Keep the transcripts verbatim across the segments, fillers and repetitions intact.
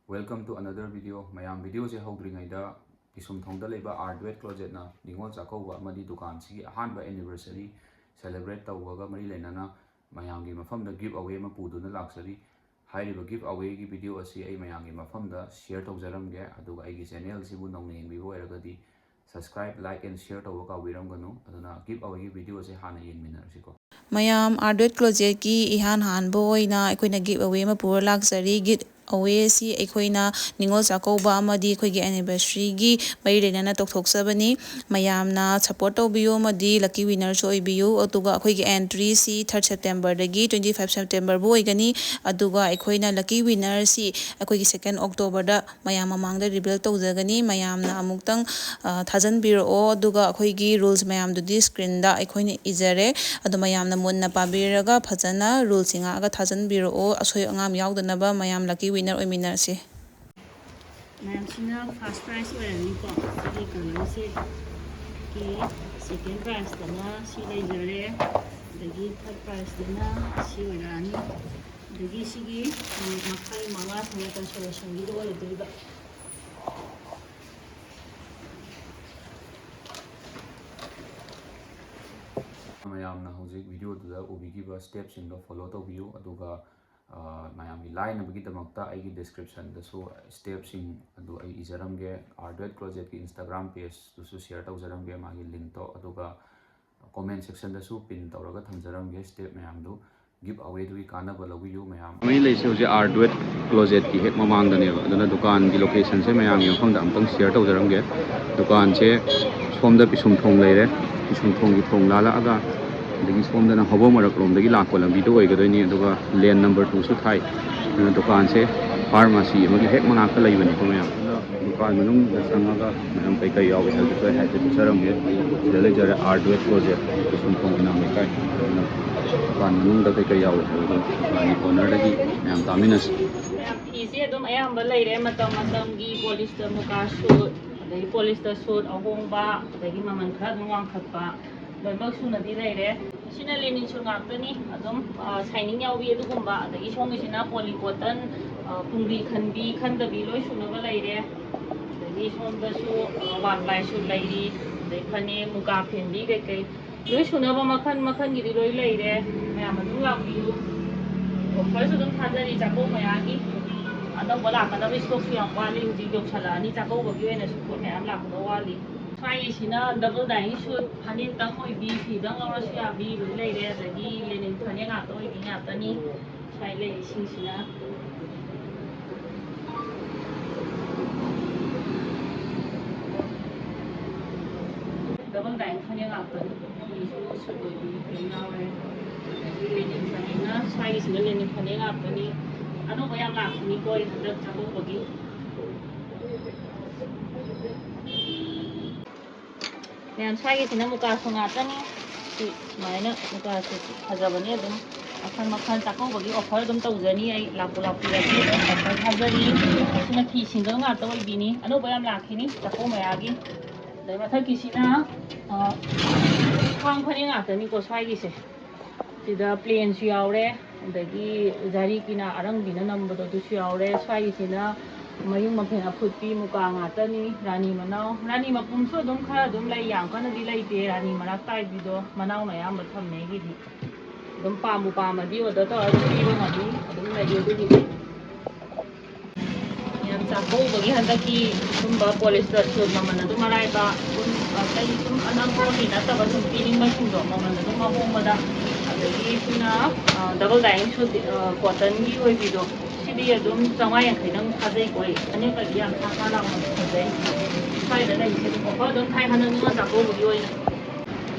Welcome to another video. ꯃꯌꯥꯝ, ꯚꯤꯗꯤꯑꯣꯁꯦ ꯍꯧꯗ꯭ꯔꯤꯉꯩꯗ, ꯄꯤꯁꯨꯝꯊꯣꯡꯗ ꯂꯩꯕ ꯑꯥꯔꯗꯋꯦꯠ ꯀ꯭ꯂꯣꯖꯦꯠꯅ ꯅꯤꯉꯣꯜ ꯆꯥꯛꯀꯧꯕ ꯑꯃꯗꯤ ꯗꯨꯀꯥꯟꯁꯤꯒꯤ ꯑꯍꯥꯟꯕ ꯑꯦꯅꯤꯚꯔꯁꯔꯤ ꯁꯦꯂꯦꯕ꯭ꯔꯦꯠ ꯇꯧꯕꯒ ꯃꯔꯤ ꯂꯩꯅꯅ ꯃꯌꯥꯝꯒꯤ ꯃꯐꯝꯗ ꯒꯤꯐ ꯑꯋꯦ ꯑꯃ ꯄꯨꯗꯨꯅ ꯂꯥꯛꯆꯔꯤ꯫ ꯍꯥꯏꯔꯤꯕ ꯒꯤꯐ ꯑꯋꯦꯒꯤ ꯚꯤꯗꯤꯑꯣ ꯑꯁꯤ ꯑꯩ ꯃꯌꯥꯝꯒꯤ ꯃꯐꯝꯗ ꯁꯤꯌꯔ ꯇꯧꯖꯔꯝꯒꯦ, ꯑꯗꯨꯒ ꯑꯩꯒꯤ ꯆꯦꯅꯦꯜꯁꯤꯕꯨ ꯅꯧꯅ ꯌꯦꯡꯕꯤꯕ ꯑꯣꯏꯔꯒꯗꯤ subscribe, like and share ꯇꯧꯕ ꯀꯥꯎꯕꯤꯔꯝꯒꯅꯨ꯫ ꯑꯗꯨꯅ ꯒꯤꯐ ꯑꯋꯦꯒꯤ ꯚꯤꯗꯤꯑꯣꯁꯦ ꯍꯥꯟꯅ ꯌꯦꯡꯃꯤꯟꯅꯔꯁꯤꯀꯣ꯫ ꯃꯌꯥꯝ, ꯑꯥꯔꯗꯋꯦꯠ ꯀ꯭ꯂꯣꯖꯦꯠꯀꯤ ꯏꯍꯥꯟ ꯍꯥꯟꯕ ꯑꯣꯏꯅ ꯑꯩꯈꯣꯏꯅ ꯒꯤꯐ ꯑꯋꯦ ꯑꯃ ꯄꯨꯔ ꯂꯥꯛꯆꯔꯤ꯫ ꯒꯤꯐ ꯑꯋꯦ ꯑꯁꯤ ꯑꯩꯈꯣꯏꯅ ꯅꯤꯉꯣꯜ ꯆꯥꯛꯀꯧꯕ ꯑꯃꯗꯤ ꯑꯩꯈꯣꯏꯒꯤ ꯑꯦꯅꯤꯚꯔꯁꯔꯤꯒꯤ ꯃꯔꯤ ꯂꯩꯅꯅ ꯇꯧꯊꯣꯛꯆꯕꯅꯤ꯫ ꯃꯌꯥꯝꯅ ꯁꯞꯄꯣꯔꯠ ꯇꯧꯕꯤꯌꯨ ꯑꯃꯗꯤ ꯂꯛꯀꯤ ꯋꯤꯅꯔꯁꯨ ꯑꯣꯏꯕꯤꯌꯨ꯫ ꯑꯗꯨꯒ ꯑꯩꯈꯣꯏꯒꯤ ꯑꯦꯟꯇ꯭ꯔꯤꯁꯤ ꯊꯥꯔꯠ ꯁꯦꯞꯇꯦꯝꯕꯔꯗꯒꯤ ꯇ꯭ꯋꯦꯟꯇꯤ ꯐꯥꯏꯚ ꯁꯦꯞꯇꯦꯝꯕꯔꯕꯨ ꯑꯣꯏꯒꯅꯤ꯫ ꯑꯗꯨꯒ ꯑꯩꯈꯣꯏꯅ ꯂꯛꯀꯤ ꯋꯤꯅꯔꯁꯤ ꯑꯩꯈꯣꯏꯒꯤ ꯁꯦꯀꯦꯟ ꯑꯣꯛꯇꯣꯕꯔꯗ ꯃꯌꯥꯝ ꯃꯃꯥꯡꯗ ꯔꯤꯚꯤꯜ ꯇꯧꯖꯒꯅꯤ꯫ ꯃꯌꯥꯝꯅ ꯑꯃꯨꯛꯇꯪ, ꯑ, ꯊꯥꯖꯟꯕꯤꯔꯛꯑꯣ꯫ ꯑꯗꯨꯒ ꯑꯩꯈꯣꯏꯒꯤ ꯔꯨꯜꯁ ꯃꯌꯥꯝꯗꯨꯗꯤ ꯁ꯭ꯀ꯭ꯔꯤꯟꯗ ꯑꯩꯈꯣꯏꯅ ꯏꯖꯔꯦ꯫ ꯑꯗꯣ ꯃꯌꯥꯝꯅ ꯃꯨꯟꯅ ꯄꯥꯕꯤꯔꯒ ꯐꯖꯅ ꯔꯨꯜꯁꯁꯤꯡ ꯉꯥꯛꯑꯒ ꯊꯥꯖꯟꯕꯤꯔꯛꯑꯣ꯫ ꯑꯁꯣꯏ ꯑꯉꯥꯝ ꯌꯥꯎꯗꯅꯕ ꯃꯌꯥꯝ ꯂꯛꯀꯤ ꯋꯤꯅꯔ ꯑꯣꯏꯃꯤꯟꯅꯔꯁꯤ꯫ ꯃꯌꯥꯝꯁꯤꯅ ꯐꯥꯔꯁ ꯄ꯭ꯔꯥꯏꯖ ꯑꯣꯏꯔꯅꯤꯀꯣ꯫ ꯁꯤꯒꯤ ꯀꯂꯔꯁꯦ ꯀꯤ ꯁꯦꯀꯦꯟ ꯄ꯭ꯔꯥꯏꯖꯇꯅ ꯁꯤ ꯂꯩꯖꯔꯦ, ꯑꯗꯒꯤ ꯊꯥꯔꯠ ꯄ꯭ꯔꯥꯏꯖꯇꯅ ꯁꯤ ꯑꯣꯏꯔꯛꯑꯅꯤ꯫ ꯑꯗꯒꯤ ꯁꯤꯒꯤ, ꯎꯝ, ꯃꯈꯜ ꯃꯉꯥꯁꯤꯅ ꯀꯟꯁꯣꯂꯦꯁꯟꯒꯤꯗ ꯑꯣꯏꯔꯗꯣꯏꯕ꯫ ꯃꯌꯥꯝꯅ ꯍꯧꯖꯤꯛ ꯚꯤꯗꯤꯑꯣꯗꯨꯗ ꯎꯕꯤꯈꯤꯕ ꯁ꯭ꯇꯦꯞꯁꯤꯡꯗꯣ ꯐꯣꯂꯣ ꯇꯧꯕꯤꯌꯨ꯫ ꯑꯗꯨꯒ, ꯑ, ꯃꯌꯥꯝꯒꯤ ꯂꯥꯏꯅꯕꯒꯤꯗꯃꯛꯇ ꯑꯩꯒꯤ ꯗꯤꯁꯀ꯭ꯔꯤꯞꯁꯟꯗꯁꯨ ꯁ꯭ꯇꯦꯞꯁꯤꯡ ꯑꯗꯨ ꯑꯩ ꯏꯖꯔꯝꯒꯦ꯫ ꯑꯥꯔꯗꯋꯦꯠ ꯀ꯭ꯂꯣꯖꯦꯠꯀꯤ ꯏꯟꯁꯇꯥꯒ꯭ꯔꯥꯝ ꯄꯦꯖꯇꯨꯁꯨ ꯁꯤꯌꯔ ꯇꯧꯖꯔꯝꯒꯦ, ꯃꯥꯒꯤ ꯂꯤꯡꯛꯇꯣ꯫ ꯑꯗꯨꯒ ꯀꯣꯃꯦꯟ ꯁꯦꯛꯁꯟꯗꯁꯨ ꯄꯤꯟ ꯇꯧꯔꯒ ꯊꯝꯖꯔꯝꯒꯦ ꯁ꯭ꯇꯦꯞ ꯃꯌꯥꯝꯗꯨ꯫ ꯒꯤꯐ ꯑꯋꯦꯗꯨꯒꯤ ꯀꯥꯟꯅꯕ ꯂꯧꯕꯤꯌꯨ ꯃꯌꯥꯝ꯫ ꯑꯩ ꯂꯩꯁꯦ ꯍꯧꯖꯤꯛ ꯑꯥꯔꯗꯋꯦꯠ ꯀ꯭ꯂꯣꯖꯦꯠꯀꯤ ꯍꯦꯛ ꯃꯃꯥꯡꯗꯅꯦꯕ꯫ ꯑꯗꯨꯅ ꯗꯨꯀꯥꯟꯒꯤ ꯂꯣꯀꯦꯁꯟꯁꯦ ꯃꯌꯥꯝꯒꯤ ꯃꯐꯝꯗ ꯑꯃꯨꯛꯇꯪ ꯁꯤꯌꯔ ꯇꯧꯖꯔꯝꯒꯦ꯫ ꯗꯨꯀꯥꯟꯁꯦ ꯁꯣꯝꯗ ꯄꯤꯁꯨꯝ ꯊꯣꯡ ꯂꯩꯔꯦ, ꯄꯤꯁꯨꯝ ꯊꯣꯡꯒꯤ ꯊꯣꯡ ꯂꯥꯜꯂꯛꯑꯒ, ꯑꯗꯒꯤ ꯁꯣꯝꯗꯅ ꯍꯧꯕ ꯃꯔꯛꯂꯣꯝꯗꯒꯤ ꯂꯥꯛꯄ ꯂꯝꯕꯤꯗꯣ ꯑꯣꯏꯒꯗꯣꯏꯅꯤ꯫ ꯑꯗꯨꯒ ꯂꯦꯟ ꯅꯝꯕꯔ ꯇꯨꯁꯨ ꯊꯥꯏ꯫ ꯑꯗꯨꯅ ꯗꯨꯀꯥꯟꯁꯦ ꯐꯥꯔꯃꯥꯁꯤ ꯑꯃꯒꯤ ꯍꯦꯛ ꯃꯅꯥꯛꯇ ꯂꯩꯕꯅꯤꯀꯣ ꯃꯌꯥꯝ꯫ ꯑꯗꯨꯅ ꯗꯨꯀꯥꯟ ꯃꯅꯨꯡꯗ ꯆꯪꯉꯒ ꯃꯌꯥꯝ ꯀꯩꯀꯩ ꯌꯥꯎꯏ ꯍꯥꯏꯕꯗꯨꯁꯨ ꯑꯩ ꯍꯥꯏꯐꯦꯠ ꯎꯠꯆꯔꯝꯒꯦ꯫ ꯁꯤꯗ ꯂꯩꯖꯔꯦ ꯑꯥꯔꯗꯋꯦꯠ ꯀ꯭ꯂꯣꯖꯦꯠ, ꯄꯤꯁꯨꯝ ꯊꯣꯡ ꯑꯣꯏꯅꯥꯝ ꯂꯩꯀꯥꯏ꯫ ꯑꯗꯨꯅ ꯗꯨꯀꯥꯟ ꯃꯅꯨꯡꯗ ꯀꯩꯀꯩ ꯌꯥꯎꯏ ꯍꯥꯏꯕꯗꯣ ꯗꯨꯀꯥꯟꯒꯤ ꯑꯣꯅꯔꯗꯒꯤ ꯃꯌꯥꯝ ꯇꯥꯃꯤꯟꯅꯁꯤ꯫ ꯃꯌꯥꯝ ꯐꯤꯁꯦ ꯑꯗꯨꯝ ꯑꯌꯥꯝꯕ ꯂꯩꯔꯦ, ꯃꯇꯝ ꯃꯇꯝꯒꯤ ꯄꯣꯂꯤꯁꯇꯔ ꯃꯨꯀꯥ ꯁꯨꯠ, ꯑꯗꯒꯤ ꯄꯣꯂꯤꯁꯇꯔ ꯁꯨꯠ ꯑꯍꯣꯡꯕ, ꯑꯗꯒꯤ ꯃꯃꯜ ꯈꯔ ꯑꯗꯨꯝ ꯋꯥꯡꯈꯠꯄ, ꯂꯣꯏꯅꯃꯛ ꯁꯨꯅꯗꯤ ꯂꯩꯔꯦ꯫ ꯁꯤꯅ ꯂꯦꯅꯤꯟ ꯁꯨꯠ ꯉꯥꯛꯇꯅꯤ, ꯑꯗꯨꯝ, ꯑ, ꯁꯥꯏꯅꯤꯡ ꯌꯥꯎꯕꯤ ꯑꯗꯨꯒꯨꯝꯕ, ꯑꯗꯒꯤ ꯁꯣꯝꯒꯤꯁꯤꯅ ꯄꯣꯂꯤ ꯀꯣꯇꯟ, ꯄꯨꯡꯂꯤ ꯈꯟꯕꯤ ꯈꯟꯗꯕꯤ ꯂꯣꯏ ꯁꯨꯅꯕ ꯂꯩꯔꯦ꯫ ꯑꯗꯒꯤ ꯁꯣꯝꯗꯁꯨ ꯋꯥꯟ ꯄ꯭ꯂꯥꯏ ꯁꯨꯠ ꯂꯩꯔꯤ, ꯑꯗꯩ ꯐꯅꯦꯛ, ꯃꯨꯒꯥ ꯐꯦꯟꯕꯤ ꯀꯩꯀꯩ ꯂꯣꯏ ꯁꯨꯅꯕ ꯃꯈꯜ ꯃꯈꯜꯒꯤꯗꯤ ꯂꯣꯏ ꯂꯩꯔꯦ꯫ ꯃꯌꯥꯝ ꯑꯗꯨꯝ ꯂꯥꯛꯄꯤꯌꯨ꯫ ꯑꯣꯐꯔꯁꯨ ꯑꯗꯨꯝ ꯊꯥꯖꯔꯤ ꯆꯥꯛꯀꯧꯕ ꯃꯌꯥꯒꯤ꯫ ꯑꯅꯧꯕ ꯂꯥꯛꯀꯗꯕ ꯏꯁꯇꯣꯛꯁꯨ ꯌꯥꯝ ꯋꯥꯠꯂꯤ, ꯍꯧꯖꯤꯛ ꯌꯧꯁꯜꯂꯛꯑꯅꯤ꯫ ꯆꯥꯛꯀꯧꯕꯒꯤ ꯑꯣꯏꯅꯁꯨ ꯄꯣꯠ ꯃꯌꯥꯝ ꯂꯥꯛꯀꯗꯕ ꯋꯥꯠꯂꯤ꯫ ꯁ꯭ꯋꯥꯏꯒꯤꯁꯤꯅ ꯗꯕꯜ ꯗꯥꯏꯌꯤꯡ ꯁꯨꯠ, ꯐꯅꯦꯛꯇꯪ ꯑꯣꯏꯕꯤ, ꯐꯤꯗꯪ ꯂꯧꯔꯁꯨ ꯌꯥꯕꯤ ꯂꯣꯏ ꯂꯩꯔꯦ꯫ ꯑꯗꯒꯤ ꯂꯦꯅꯤꯟ ꯐꯅꯦꯛ ꯉꯥꯛꯇ ꯑꯣꯏꯕꯤ ꯉꯥꯛꯇꯅꯤ꯫ ꯁ꯭ꯋꯥꯏ ꯂꯩꯔꯤꯁꯤꯡꯁꯤꯅ ꯗꯕꯜ ꯗꯥꯏꯌꯤꯡ ꯐꯅꯦꯛ ꯉꯥꯛꯇꯅꯤ꯫ ꯐꯤꯁꯨ ꯁꯨꯠ ꯑꯣꯏꯕꯤ ꯑꯗꯨꯝ ꯌꯥꯎꯔꯦ꯫ ꯑꯗꯒꯤ ꯂꯦꯅꯤꯟ ꯐꯅꯦꯛꯅ, ꯁ꯭ꯋꯥꯏꯒꯤꯁꯤꯅ ꯂꯦꯅꯤꯟ ꯐꯅꯦꯛ ꯉꯥꯛꯇꯅꯤ꯫ ꯑꯅꯧꯕ ꯌꯥꯝ ꯂꯥꯛꯄꯅꯤꯀꯣ ꯑꯩ ꯍꯟꯗꯛ ꯆꯥꯛꯀꯧꯕꯒꯤ꯫ ꯃꯌꯥꯝ ꯁ꯭ꯋꯥꯏꯒꯤꯁꯤꯅ ꯃꯨꯀꯥ ꯁꯨꯠ ꯉꯥꯛꯇꯅꯤ꯫ ꯁꯤ ꯁꯨꯃꯥꯏꯅ ꯃꯨꯀꯥ ꯁꯨꯠ ꯐꯖꯕꯅꯤ ꯑꯗꯨꯝ꯫ ꯃꯈꯜ ꯃꯈꯜ ꯆꯥꯛꯀꯧꯕꯒꯤ ꯑꯣꯐꯔ ꯑꯗꯨꯝ ꯇꯧꯖꯅꯤ ꯑꯩ꯫ ꯂꯥꯛꯄꯨ ꯂꯥꯛꯄꯤꯔꯗꯤ ꯑꯗꯨꯝ ꯑꯣꯐꯔ ꯊꯥꯖꯔꯤ꯫ ꯁꯤꯅ ꯐꯤ ꯁꯤꯡꯒꯜ ꯉꯥꯛꯇ ꯑꯣꯏꯕꯤꯅꯤ꯫ ꯑꯅꯧꯕ ꯌꯥꯝ ꯂꯥꯛꯈꯤꯅꯤ ꯆꯥꯛꯀꯧ ꯃꯌꯥꯒꯤ꯫ ꯑꯗꯩ ꯃꯊꯛꯀꯤꯁꯤꯅ, ꯑ, ꯈ꯭ꯋꯥꯡ ꯐꯅꯦꯛ ꯉꯥꯛꯇꯅꯤꯀꯣ ꯁ꯭ꯋꯥꯏꯒꯤꯁꯦ꯫ ꯁꯤꯗ ꯄ꯭ꯂꯦꯟꯁꯨ ꯌꯥꯎꯔꯦ, ꯑꯗꯒꯤ ꯖꯔꯤ ꯀꯤꯅꯥ ꯑꯔꯪꯕꯤꯅ ꯅꯝꯕꯗꯣ ꯑꯗꯨꯁꯨ ꯌꯥꯎꯔꯦ꯫ ꯁ꯭ꯋꯥꯏꯒꯤꯁꯤꯅ ꯃꯌꯨꯡ ꯃꯐꯦꯟ ꯑꯐꯨꯠꯄꯤ ꯃꯨꯀꯥ ꯉꯥꯛꯇꯅꯤ, ꯔꯥꯅꯤ ꯃꯅꯥꯎ꯫ ꯔꯥꯅꯤ ꯃꯄꯨꯝꯁꯨ ꯑꯗꯨꯝ ꯈꯔ ꯑꯗꯨꯝ ꯂꯩ, ꯌꯥꯝ ꯀꯟꯅꯗꯤ ꯂꯩꯇꯦ꯫ ꯔꯥꯅꯤ ꯃꯔꯛ ꯇꯥꯏꯕꯤꯗꯣ ꯃꯅꯥꯎꯅ ꯑꯌꯥꯝꯕ ꯊꯝꯃꯦ ꯑꯩꯒꯤꯗꯤ꯫ ꯑꯗꯨꯝ ꯄꯥꯝꯕꯨ ꯄꯥꯝꯃꯗꯤ ꯑꯣꯔꯗꯔ ꯇꯧꯔꯒ ꯑꯗꯨꯝ ꯄꯤꯕ ꯉꯝꯃꯤ, ꯑꯗꯨꯝ ꯂꯩ ꯑꯗꯨꯒꯤꯗꯤ꯫ ꯌꯥꯝ ꯆꯥꯛꯀꯧꯕꯒꯤ ꯍꯟꯗꯛꯀꯤ ꯁꯨꯝꯕ ꯄꯣꯂꯤꯁꯇꯔ ꯁꯨꯠ ꯃꯃꯜ ꯑꯗꯨꯝ ꯑꯔꯥꯏꯕ, ꯑꯗꯨꯝ ꯑꯇꯩ ꯁꯨꯝ ꯑꯅꯝꯕꯒꯤ ꯅꯠꯇꯕ ꯁꯨꯝ ꯄꯤꯅꯤꯡꯕꯁꯤꯡꯗꯣ ꯃꯃꯜ ꯑꯗꯨꯝ ꯑꯍꯣꯡꯕꯗ꯫ ꯑꯗꯒꯤ ꯁꯤꯅ, ꯑ, ꯗꯕꯜ ꯗꯥꯏꯌꯤꯡ ꯁꯨꯠ, ꯑ, ꯀꯣꯇꯟꯒꯤ ꯑꯣꯏꯕꯤꯗꯣ, ꯁꯤꯗꯤ ꯑꯗꯨꯝ ꯆꯥꯝꯃꯉꯥ ꯌꯥꯡꯈꯩꯗꯪ ꯊꯥꯖꯩꯀꯣ ꯑꯩ꯫ ꯐꯅꯦꯛꯀꯗꯤ ꯌꯥꯝ ꯊꯥ ꯊꯥ ꯂꯥꯎꯅ ꯐꯖꯩ꯫ ꯁ꯭ꯋꯥꯏꯗ ꯂꯩꯁꯦ ꯑꯗꯨꯝ ꯑꯣꯐꯔ ꯑꯗꯨꯝ ꯊꯥꯏ ꯍꯟꯗꯛ ꯅꯤꯉꯣꯜ ꯆꯥꯛꯀꯧꯕꯒꯤ ꯑꯣꯏꯅ꯫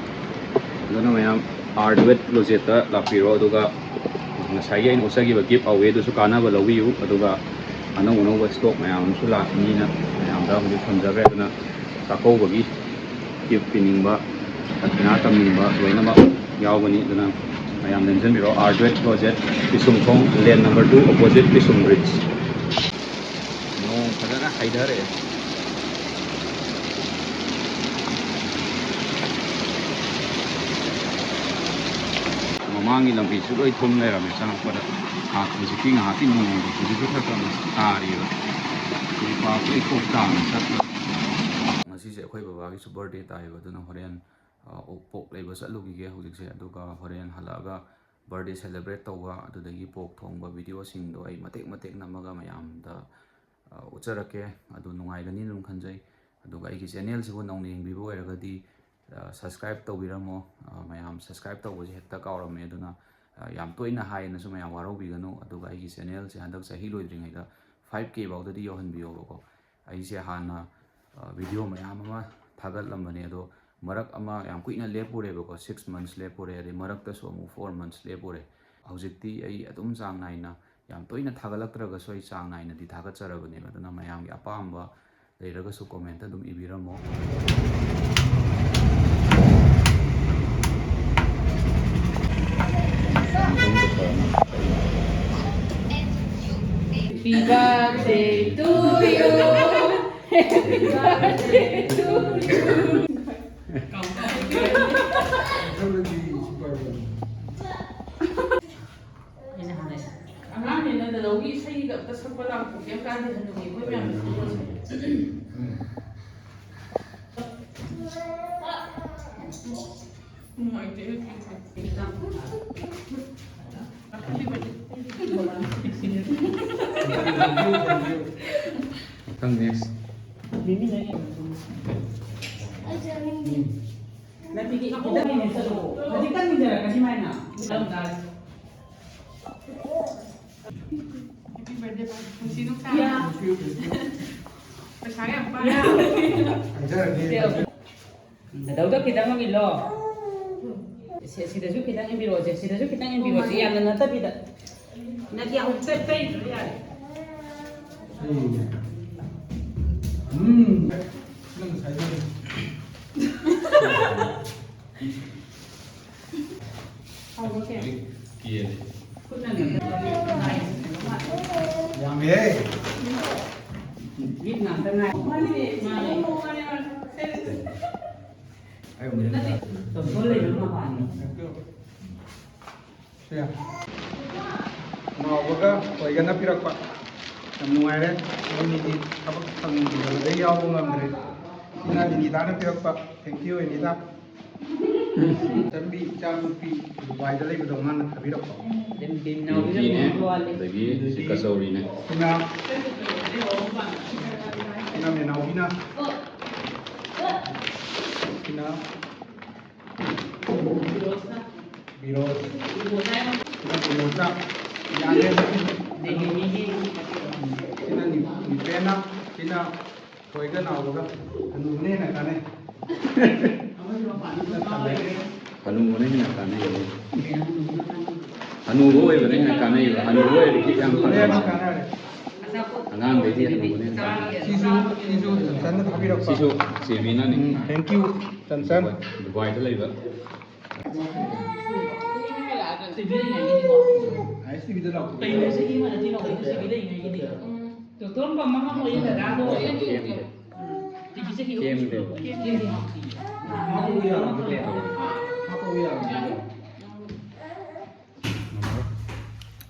ꯑꯗꯨꯅ ꯃꯌꯥꯝ ꯑꯥꯔ ꯗꯨꯋꯦꯠ ꯀ꯭ꯂꯣꯖꯦꯠꯇ ꯂꯥꯛꯄꯤꯔꯣ, ꯑꯗꯨꯒ ꯉꯁꯥꯏꯒꯤ ꯑꯩꯅ ꯎꯠꯆꯈꯤꯕ ꯒꯤꯐ ꯑꯋꯦꯗꯨꯁꯨ ꯀꯥꯟꯅꯕ ꯂꯧꯕꯤꯌꯨ꯫ ꯑꯗꯨꯒ ꯑꯅꯧ ꯑꯅꯧꯕ ꯏꯁꯇꯣꯛ ꯃꯌꯥꯝ ꯑꯃꯁꯨ ꯂꯥꯛꯀꯅꯤꯅ ꯃꯌꯥꯝꯗ ꯍꯧꯖꯤꯛ ꯊꯝꯖꯈ꯭ꯔꯦ꯫ ꯑꯗꯨꯅ ꯆꯥꯛꯀꯧꯕꯒꯤ ꯒꯤꯐ ꯄꯤꯅꯤꯡꯕ, ꯗꯈꯤꯅꯥ ꯇꯝꯅꯤꯡꯕ ꯂꯣꯏꯅꯃꯛ ꯌꯥꯎꯒꯅꯤ꯫ ꯑꯗꯨꯅ ꯃꯌꯥꯝ ꯂꯦꯡꯁꯤꯟꯕꯤꯔꯣ꯫ ꯑꯥꯔ ꯗꯨꯋꯦꯠ ꯀ꯭ꯂꯣꯖꯦꯠ, ꯄꯤꯁꯨꯝ ꯊꯣꯡ, ꯂꯦꯟ ꯅꯝꯕꯔ ꯇꯨ, ꯑꯣꯄꯣꯖꯤꯠ ꯄꯤꯁꯨꯝ ꯕ꯭ꯔꯤꯖ꯫ ꯅꯣꯡ ꯐꯖꯅ ꯍꯩꯊꯔꯛꯑꯦ꯫ ꯃꯃꯥꯡꯒꯤ ꯂꯝꯕꯤꯁꯨ ꯂꯣꯏ ꯊꯨꯝ ꯂꯩꯔꯝꯃꯦ ꯆꯪꯉꯛꯄꯗ꯫ ꯉꯥꯏꯍꯥꯛ ꯍꯧꯖꯤꯛꯀꯤ ꯉꯥꯏꯍꯥꯛꯀꯤ ꯅꯣꯡ ꯍꯧꯖꯤꯛꯁꯨ ꯈꯔ ꯈꯔ ꯇꯥꯔꯤꯕ꯫ ꯍꯧꯖꯤꯛ ꯄꯥꯛ ꯂꯣꯏ ꯀꯣꯛ ꯇꯥꯅ ꯆꯠꯄ꯫ ꯉꯁꯤꯁꯦ ꯑꯩꯈꯣꯏ ꯕꯕꯥꯒꯤꯁꯨ ꯕꯥꯔꯗꯦ ꯇꯥꯏꯌꯦꯕ, ꯑꯗꯨꯅ ꯍꯣꯔꯦꯟ, ꯑ, ꯑꯣ-, ꯄꯣꯛ ꯂꯩꯕ ꯆꯠꯂꯨꯈꯤꯒꯦ ꯍꯧꯖꯤꯛꯁꯦ, ꯑꯗꯨꯒ ꯍꯣꯔꯦꯟ ꯍꯜꯂꯛꯑꯒ ꯕꯥꯔꯗꯦ ꯁꯦꯂꯦꯕ꯭ꯔꯦꯠ ꯇꯧꯕ, ꯑꯗꯨꯗꯒꯤ ꯄꯣꯛ ꯊꯣꯡꯕ ꯚꯤꯗꯤꯑꯣꯁꯤꯡꯗꯣ ꯑꯩ ꯃꯇꯦꯛ ꯃꯇꯦꯛ ꯅꯝꯃꯒ ꯃꯌꯥꯝꯗ, ꯑ, ꯎꯠꯆꯔꯛꯀꯦ꯫ ꯑꯗꯨ ꯅꯨꯡꯉꯥꯏꯒꯅꯤ ꯑꯗꯨꯝ ꯈꯟꯖꯩ꯫ ꯑꯗꯨꯒ ꯑꯩꯒꯤ ꯆꯦꯅꯦꯜꯁꯤꯕꯨ ꯅꯧꯅ ꯌꯦꯡꯕꯤꯕ ꯑꯣꯏꯔꯒꯗꯤ, ꯑ, ꯁꯕꯁꯀ꯭ꯔꯥꯏꯕ ꯇꯧꯕꯤꯔꯝꯃꯣ꯫ ꯑ, ꯃꯌꯥꯝ ꯁꯕꯁꯀ꯭ꯔꯥꯏꯕ ꯇꯧꯕꯁꯦ ꯍꯦꯛꯇ ꯀꯥꯎꯔꯝꯃꯦ꯫ ꯑꯗꯨꯅ, ꯑ, ꯌꯥꯝ ꯇꯣꯏꯅ ꯍꯥꯏꯌꯦꯅꯁꯨ ꯃꯌꯥꯝ ꯋꯥꯔꯧꯕꯤꯒꯅꯨ꯫ ꯑꯗꯨꯒ ꯑꯩꯒꯤ ꯆꯦꯅꯦꯜꯁꯦ ꯍꯟꯗꯛ ꯆꯍꯤ ꯂꯣꯏꯗ꯭ꯔꯤꯉꯩꯗ ꯐꯥꯏꯚ ꯀꯦ ꯐꯥꯎꯗꯗꯤ ꯌꯧꯍꯟꯕꯤꯌꯣꯕꯀꯣ꯫ ꯑꯩꯁꯦ ꯍꯥꯟꯅ, ꯑ, ꯚꯤꯗꯤꯑꯣ ꯃꯌꯥꯝ ꯑꯃ ꯊꯥꯒꯠꯂꯝꯕꯅꯦ, ꯑꯗꯣ ꯃꯔꯛ ꯑꯃ ꯌꯥꯝ ꯀꯨꯏꯅ ꯂꯦꯞꯄꯨꯔꯦꯕꯀꯣ, ꯁꯤꯛꯁ ꯃꯟꯁ ꯂꯦꯞꯄꯨꯔꯦ, ꯑꯗꯩ ꯃꯔꯛꯇꯁꯨ ꯑꯃꯨꯛ ꯐꯣꯔ ꯃꯟꯁ ꯂꯦꯞꯄꯨꯔꯦ꯫ ꯍꯧꯖꯤꯛꯇꯤ ꯑꯩ ꯑꯗꯨꯝ ꯆꯥꯡ ꯅꯥꯏꯅ, ꯌꯥꯝ ꯇꯣꯏꯅ ꯊꯥꯒꯠꯂꯛꯇ꯭ꯔꯒꯁꯨ ꯑꯩ ꯆꯥꯡ ꯅꯥꯏꯅꯗꯤ ꯊꯥꯒꯠꯆꯔꯕꯅꯦꯕ꯫ ꯑꯗꯨꯅ ꯃꯌꯥꯝꯒꯤ ꯑꯄꯥꯝꯕ ꯂꯩꯔꯒꯁꯨ ꯀꯣꯃꯦꯟꯇ ꯑꯗꯨꯝ ꯏꯕꯤꯔꯝꯃꯣ꯫ Happy birthday to you. Happy birthday to you. ꯑꯩꯅ ꯍꯥꯟꯅ ꯑꯉꯥꯡꯅꯤꯅ ꯗꯗꯥꯎꯒꯤ ꯏꯁꯩꯒ ꯑꯝꯇ ꯁꯛꯄ ꯂꯥꯛꯄ ꯀꯩꯝ ꯀꯥꯟꯗꯦ, ꯍꯅꯨꯕꯤ ꯑꯩꯈꯣꯏ ꯃꯌꯥꯝꯅ ꯁꯛꯄꯁꯦ꯫ ꯅꯨꯡꯉꯥꯏꯇꯦ꯫ ꯃꯊꯪ ꯅꯦꯛꯁ꯫ ꯅꯠꯇꯦ, ꯈꯤꯇꯪ ꯏꯟꯅ ꯆꯠꯂꯣ꯫ ꯍꯧꯖꯤꯛꯇꯪ ꯏꯟꯅꯔꯛꯀꯅꯤ ꯃꯥꯏꯅ꯫ Happy birthday, ꯄꯨꯟꯁꯤ ꯅꯨꯡꯁꯥꯡꯅ꯫ ꯄꯩꯁꯥ ꯌꯥꯝ ꯄꯥꯏ꯫ ꯅꯗꯧꯗꯣ ꯈꯤꯇꯪ ꯑꯃ ꯏꯜꯂꯣ꯫ ꯁꯤ-, ꯁꯤꯗꯁꯨ ꯈꯤꯇꯪ ꯏꯟꯕꯤꯔꯛꯑꯣꯁꯦ, ꯁꯤꯗꯁꯨ ꯈꯤꯇꯪ ꯏꯟꯕꯤꯔꯛꯑꯣꯁꯦ, ꯌꯥꯝꯅ ꯅꯠꯇꯕꯤꯗ꯫ ꯅꯠꯇꯦ, ꯍꯧꯖꯤꯛꯇ ꯇꯩꯗ꯭ꯔꯁꯨ ꯌꯥꯔꯦ꯫ ꯎꯝ꯫ ꯅꯪ ꯉꯁꯥꯏꯗꯣ꯫ ꯍꯧꯔꯒꯦ꯫ ꯀꯤꯌꯦ꯫ ꯈꯨꯠꯅ ꯅꯠꯇꯦ꯫ ꯌꯥꯝꯃꯦꯍꯦ꯫ ꯃꯤꯠ ꯉꯥꯛꯇ ꯉꯥꯏ꯫ ꯃꯥꯅꯦ, ꯃꯥꯅꯦ, ꯃꯥꯅꯦ꯫ ꯑꯩ ꯑꯃꯨꯛ ꯅꯠꯇꯦ꯫ ꯇꯣꯝꯊꯣꯟ ꯂꯩꯕ ꯃꯄꯥꯟꯗ꯫ ꯅꯥꯎꯕꯒ ꯊꯣꯏꯒꯅ ꯄꯤꯔꯛꯄ꯫ ꯌꯥꯝ ꯅꯨꯡꯉꯥꯏꯔꯦ꯫ ꯃꯣꯏꯅꯤꯗꯤ ꯊꯕꯛ ꯁꯪꯗꯕꯗꯩ ꯌꯥꯎꯕ ꯉꯝꯗ꯭ꯔꯦ꯫ ꯁꯤꯅ ꯏꯅꯤꯇꯥꯅ ꯄꯤꯔꯛꯄ꯫ Thank you, ꯏꯅꯤꯇꯥ꯫ ꯆꯟꯕꯤ ꯏꯆꯥ ꯅꯨꯄꯤ ꯗꯨꯕꯥꯏꯗ ꯂꯩꯕꯗꯣ ꯃꯥꯅ ꯊꯥꯕꯤꯔꯛꯄ꯫ ꯅꯨꯄꯤꯅꯦ, ꯑꯗꯒꯤ ꯁꯤ ꯀꯆꯧꯔꯤꯅꯦ꯫ ꯁꯤꯅ, ꯁꯤꯅ ꯃꯦꯅꯥꯎꯕꯤꯅ꯫ ꯁꯤꯅ ꯕꯤꯔꯣꯁ꯫ ꯁꯤꯅ ꯕꯤꯔꯣꯁꯇ꯫ ꯌꯥꯔꯦ꯫ ꯁꯤꯅ ꯅꯤ-, ꯅꯤꯄꯦꯟꯅ꯫ ꯁꯤꯅ ꯊꯣꯏꯒ ꯅꯥꯎꯕꯒ꯫ ꯍꯅꯨꯕꯅ ꯍꯦꯟꯅ ꯀꯥꯟꯅꯩ꯫ ꯍꯅꯨꯕꯅ ꯍꯦꯟꯅ ꯀꯥꯟꯅꯩ꯫ ꯍꯅꯨꯕ ꯑꯣꯏꯕꯅ ꯍꯦꯟꯅ ꯀꯥꯟꯅꯩꯕ꯫ ꯍꯅꯨꯕ ꯑꯣꯏꯔꯗꯤ ꯌꯥꯝ ꯐꯪꯉꯦꯕ꯫ ꯀꯥꯟꯅꯔꯦ꯫ ꯑꯉꯥꯡꯗꯩꯗꯤ ꯍꯅꯨꯕꯅ ꯍꯦꯟꯅ ꯀꯥꯟꯅꯩ꯫ ꯁꯤꯁꯨ, ꯁꯤꯁꯨ ꯆꯟꯆꯟꯅ ꯊꯥꯕꯤꯔꯛꯄ꯫ ꯁꯤꯁꯨ ꯆꯦꯕꯤꯅꯅꯤ꯫ ꯎꯝ, thank you, ꯆꯟꯆꯟ꯫ ꯗꯨꯕꯥꯏ-, ꯗꯨꯕꯥꯏꯗ ꯂꯩꯕ꯫ ꯀꯩꯅꯣ ꯆꯍꯤ ꯑꯃ ꯅꯠꯇꯦ ꯂꯧꯗꯣꯏꯗꯣ ꯆꯍꯤ ꯂꯩꯔꯤꯉꯩꯒꯤꯗꯤ꯫ ꯗꯣꯛꯇꯔ ꯑꯃ ꯑꯃ ꯑꯣꯏꯌꯦ ꯗꯗꯥꯗꯣ꯫ ꯀꯦꯝꯗꯦ꯫ ꯆꯍꯤ ꯑꯍꯨꯝ ꯀꯦꯝꯗꯦ꯫ ꯁꯨꯔꯕ꯫